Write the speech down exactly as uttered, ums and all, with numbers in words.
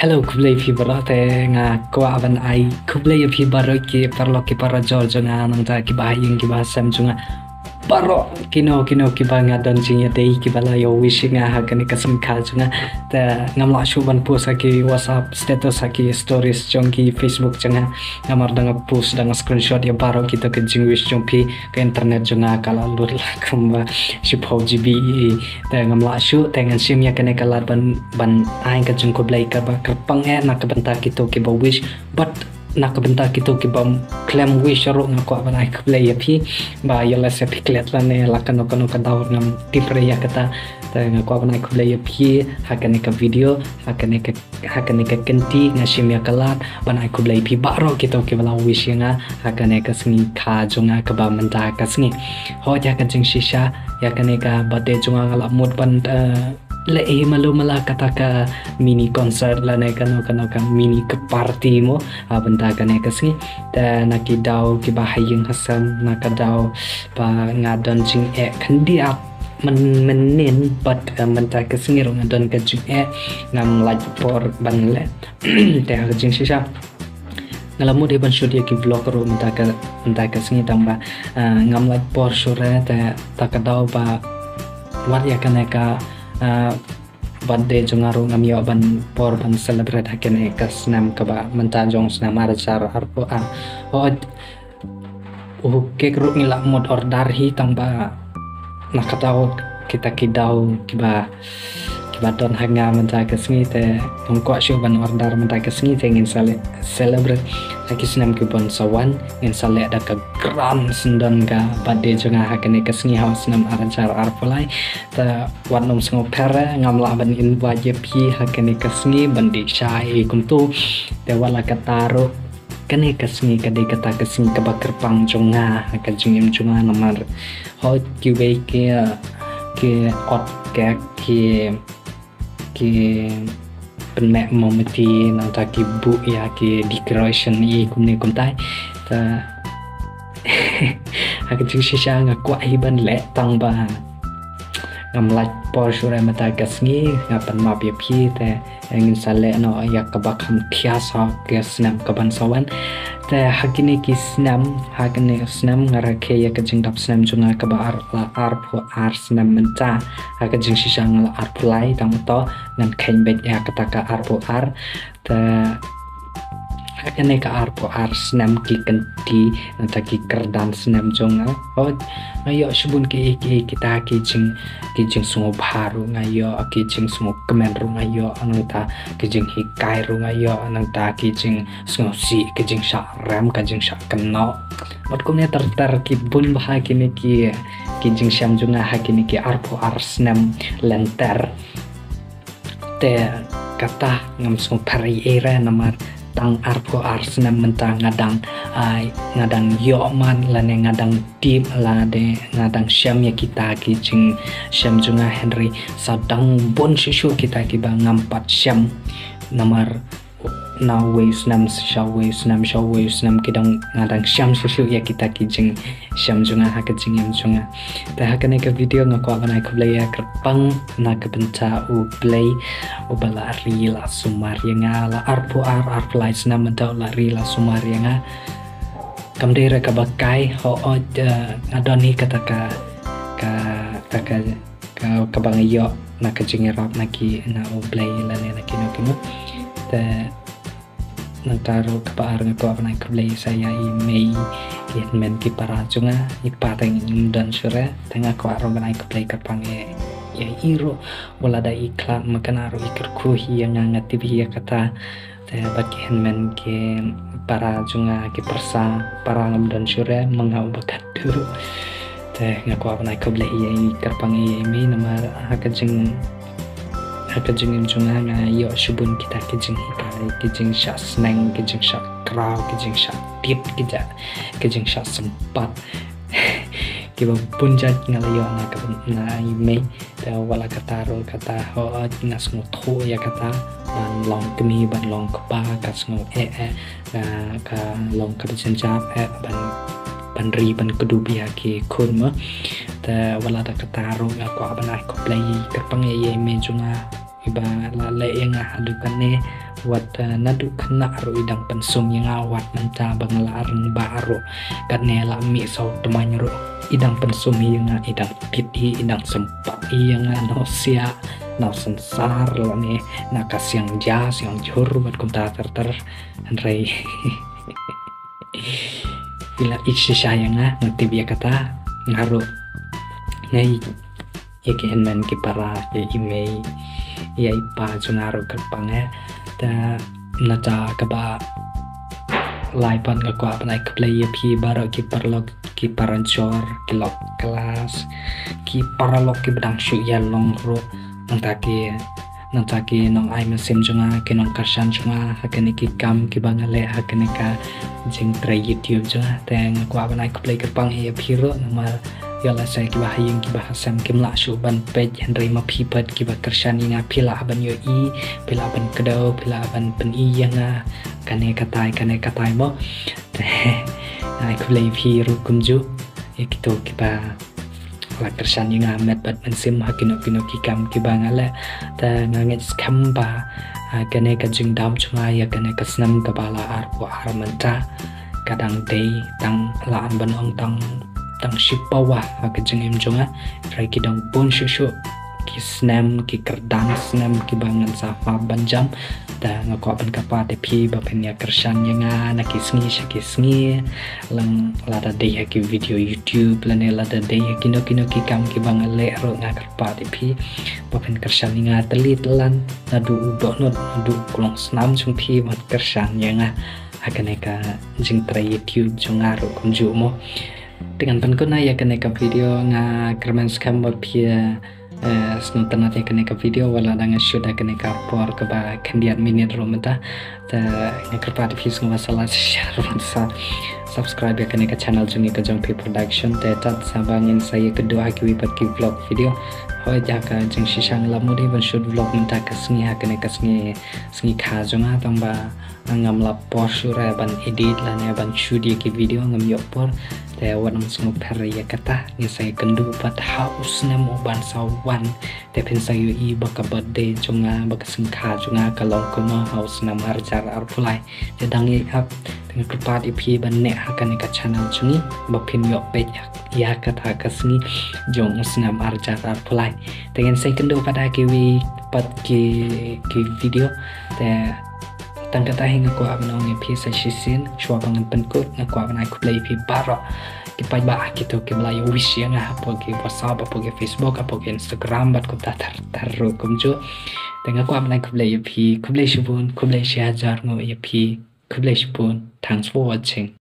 Hello, khublei phi baroh te nga kwah ban ai khublei ïa phi baroh ki paralok ki parajor jong nga nangta ki bahaïing ki bahasem jong nga. Baroh kino kino kiba nga don jingïadei kiba la ïa wish ïa nga ha kane ka sngi kha jong nga. Te ngam lah shuh ban post ha ki WhatsApp status ha ki stories jong ki Facebook jong nga. Namar da nga post da nga screenshot ïa baroh kito ki jingwish jong phi, ka internet jong nga ka la lut la kumba shiphew G B. Te ngam lah shuh, te ngan shim ïa kane ka lad ban, ban ai ka jingkhublei kaba kyrpang eh na ka bynta kito kiba wish, bad na ka bynta kito kiba khlem wish ruh nga kwah ban ai khublei ïa phi. Ba ïa lehse phi klet lane la kano kano ka daw ngam tip re ïa kata. Te nga kwah ban ai khublei ïa phi ha kane ka video, ha kane ka, ha kane ka kynti nga shim ïa ka lad ban ai khublei phi baroh kito kiba la wish ïa nga ha kane ka sngi kha jong nga kaba mynta ka sngi. Hooid, ha ka jingshisha ïa kane ka birthday jong nga nga la mut ban, eh, leh hi malu mala kata ka mini concert lane kano kano ka mini ka party mo ha bynta kane ka sngi. Te na ki daw kiba haïing hasem, na ka daw ba nga don jingeh khyndiat mynnin, bad, eh, mynta ka sngi ruh nga don ka jingeh, ngam lait por ban leh. Te ha ka jingshisha nga la mut hi ban shoot ïa ki vlog ruh mynta ka, mynta ka sngi tang ba, eh, ngam lait por shuh re. Te ta ka daw ba wat ïa kane ka, eh, birthday jong nga ruh ngam ïoh ban por ban celebrate ha kane ka snem kaba mynta jong snem ar hajar arphew ar. Hooid, u cake ruh ngi la mut order hi tang ba na ka daw kita ki daw kiba, kiba don ha nga mynta ka sngi te ngam kwah shuh ban order mynta ka sngi te ngin sa leh celebrate ha ki snem ki ban sa wan, ngin sa leh da ka grand syndon ka birthday jong nga ha kane ka sngi ha u snem ar hajar arphew lai. Te wat nym sngewpher, ngam lah ban invite ïa phi ha kane ka sngi ban dih sha ïa kumto. Te wat la katta ruh kane ka sngi ka dei kata ka sngi kaba kyrpang jong nga ha ka jingim jong nga namar hooid kiwei ki, ki ot cake, ki, ki pynmeh mombati nangta ki buh ïa ki decoration ïa kumne kumtai. Te ha ka jingshisha nga kwah hi ban leh tang ba ngam lait por shuh re mynta ka sngi, nga pan map ïa phi te ngin sa leh noh ïa kaba kham thiah ha ka snem kaban sa wan. Te ha kine ki snem, ha kine snem nga rakhe ïa ka jingdap snem jong nga kaba ar, la arphew ar snem mynta. Ha ka jingshisha nga la arphew lai, tang ba to ngan kheiñ beit ïa kata ka arphew ar. Te ha kane ka arphew ar snem ki kynti nangta ki kyrdan snem jong nga. Hooid, nga ïoh shibun ki, ki, kita ki jing, ki jingsngewbha ruh nga ïoh, ki jingsngewkmen ruh nga ïoh, nangta ki jinghikai ruh nga ïoh, nangta ki jingsngewsih, ki jingshah rem, ka jingshah kynnoh. Bad kumne ter ter ki bun bha kine ki, ki jingshem jong nga ha kine ki arphew ar snem lynter. Te kata ngam sngewpher ei ei re namar tang arphew ar snem mynta nga dang, ai, nga dang ïoh man lane nga dang tip lane nga dang shem ïa kita ki jingshem jong nga, hynrei sa dang bun shuh shuh kita kiba ngam pat shem. Namar na uwei u snem sha uwei u snem sha uwei u snem ki dang, nga dang shem shuh shuh ïa kita ki jingshem jong nga ha ka jingim jong nga. Te ha kane ka video nga kwah ban ai khublei ïa kyrpang na ka bynta U Blei uba la ri la sumar ïa nga, la arphew ar, arphew lai snem mynta u la ri la sumar ïa nga. Kam dei re kaba kai, hooid, eh, nga don hi kata ka, ka, ka, ka, ka, kaba nga ïoh na ka jingïarap na ki, na U Blei lane na kino kino. Te nangta ruh kaba ar nga kwah ban ai khublei sa ïa i mei, i hynmen, ki para jong nga, i pa te ngim don shuh re, te nga kwah ruh ban ai khublei kyrpang ïa, ïa i ruh, wat lada i khlad makna ruh i kyrkhu hi ïa nga, nga tip hi ïa kata. Te bad ki hynmen, ki para jong nga, ki pyrsa, para ngam don shuh re, ma nga uba khatduh. Te nga kwah ban ai khublei ïa i kyrpang ïa i mei namar ha ka jing, ha ka jingim jong nga nga ïoh shibun kita ki jinghikai, ki jingshah sneng, ki jingshah kraw, ki jingshah tip, ki ja, ki jingshah sympat. Kiba bun jait nga la ïoh na ka, na i mei. Te wat la kata ruh kata, hooid, nga sngewthuh ïa kata, ban long kmie, ban long kpa, ka sngew eh eh, ka, ka long kaba jynjar eh, ban, ban ri ban kdup ïa ki khun mo. Te wat la da kata ruh nga kwah ban ai khublei kyrpang ïa i mei jong nga iba la leh ïa nga haduh kane, Wat, eh, naduh khynnah ruh i dang pynsum ïa nga, wat mynta ba nga la rangbah ruh. Katne la mih saw tmaiñ ruh i dang pynsum ïa nga, i dang tied hi, i dang sympat ïa nga, na u siah, na u synsar lane na ka siang ja, siang jhur bad kumta ter ter. Hynrei i la ïeit shisha ïa nga, nga tip ïa kata. Nga ruh nga ïeit ïa ki hynmen ki para, ïa i mei ïa i pa jong nga ruh kyrpang eh. Te na kata kaba lai pat nga kwah ban ai khublei ïa phi baroh ki paralok ki parajor, ki lok klas, ki paralok kiba dang shu ïalong ruh, nangta ki, nangta ki nongai mynsiem jong nga, ki nongkyrshan jong nga ha kine ki kam kiba nga leh ha kane ka jingtrei YouTube jong nga. Te nga kwah ban ai khublei kyrpang ïa phi ruh namar ïoh lehse kiba ha ïing kiba ha sem kim lah shuh ban peit, hynrei ma phi pat kiba kyrshan ïa nga phi lah ban ïohi, phi lah ban kdew, phi lah ban pyni ïa nga kane katai kane katai mo. Te nga ai khublei ïa phi ruh kumjuh ïa kito kiba la kyrshan ïa nga met bad mynsiem ha kino kino ki kam kiba nga leh. Te nga ngeit skhem ba, ah, kane ka jingdam jong nga ïa kane ka snem kaba la arphew ar mynta ka dang dei tang, la an ban ong tang, tang shipawa ha ka jingim jong nga. Hynrei ki dang bun shuh shuh ki snem, ki kyrdan snem kiba ngan sa hap ban jam. Te nga kwah ban kyrpad ïa phi ba phin ïa kyrshan ïa nga na ki sngi sha ki sngi, lada dei ha ki video YouTube lane lada dei ha kino kino ki kam kiba nga leh ruh. Nga kyrpad ïa phi ba phin kyrshan ïa nga tylli tylan, naduh u dohnud, naduh u klong snam jong phi ban kyrshan ïa nga ha kane ka jingtrei YouTube jong nga ruh kumjuh mo. Te ngan pynkut noh ïa kane ka video, nga kyrmen skhem ba phi, eh, sngewtynnat ïa kane ka video, wat la dang nga shoot ha kane ka por kaba khyndiat minit ruh mynta. Te nga kyrpad ïa phi sngewbha sa like, share bad sa subscribe ïa kane ka channel jong ngi ka Jong Phi Production. Te tad sa ba ngin sa ïakynduh ha kiwei pat ki vlog video. Hooid, ha ka jingshisha nga la mut ban shoot vlog mynta ka sngi ha kane ka sngi, sngi kha jong nga, tangba ngam lap por shuh re ban edit lane ban shoot ïa ki video, ngam ïoh por. Te wat nang sngewpher ïa kata, ngin sa ïakynduh pat ha u snem u ban sa wan. Te phin sa ïohi ba ka birthday jong nga, ba ka sngi kha jong nga ka long kumno ha u snem arhajar arphew lai. Te dang ïa ap, te nga kyrpad ïa phi ban neh ha kane ka channel jong ngi ba phin ïoh peit ïa kata ka sngi jong u snem arhajar arphew lai. Te ngin sa ïakynduh pat ha kiwei pat ki, ki video. Te tang kata hi nga kwah ban ong ïa phi sa shisien, shuwa ba ngan pynkut, nga kwah ban ai khublei ïa phi baroh ki paidbah, kito kiba la ïa wish ïa nga hapoh ki WhatsApp, hapoh ki Facebook, hapoh ki Instagram bad kumta ter ter ruh kumjuh. Te nga kwah ban ai khublei ïa phi, khublei shibun, khublei shihajar nguh ïa phi, khublei shibun. Thanks for watching.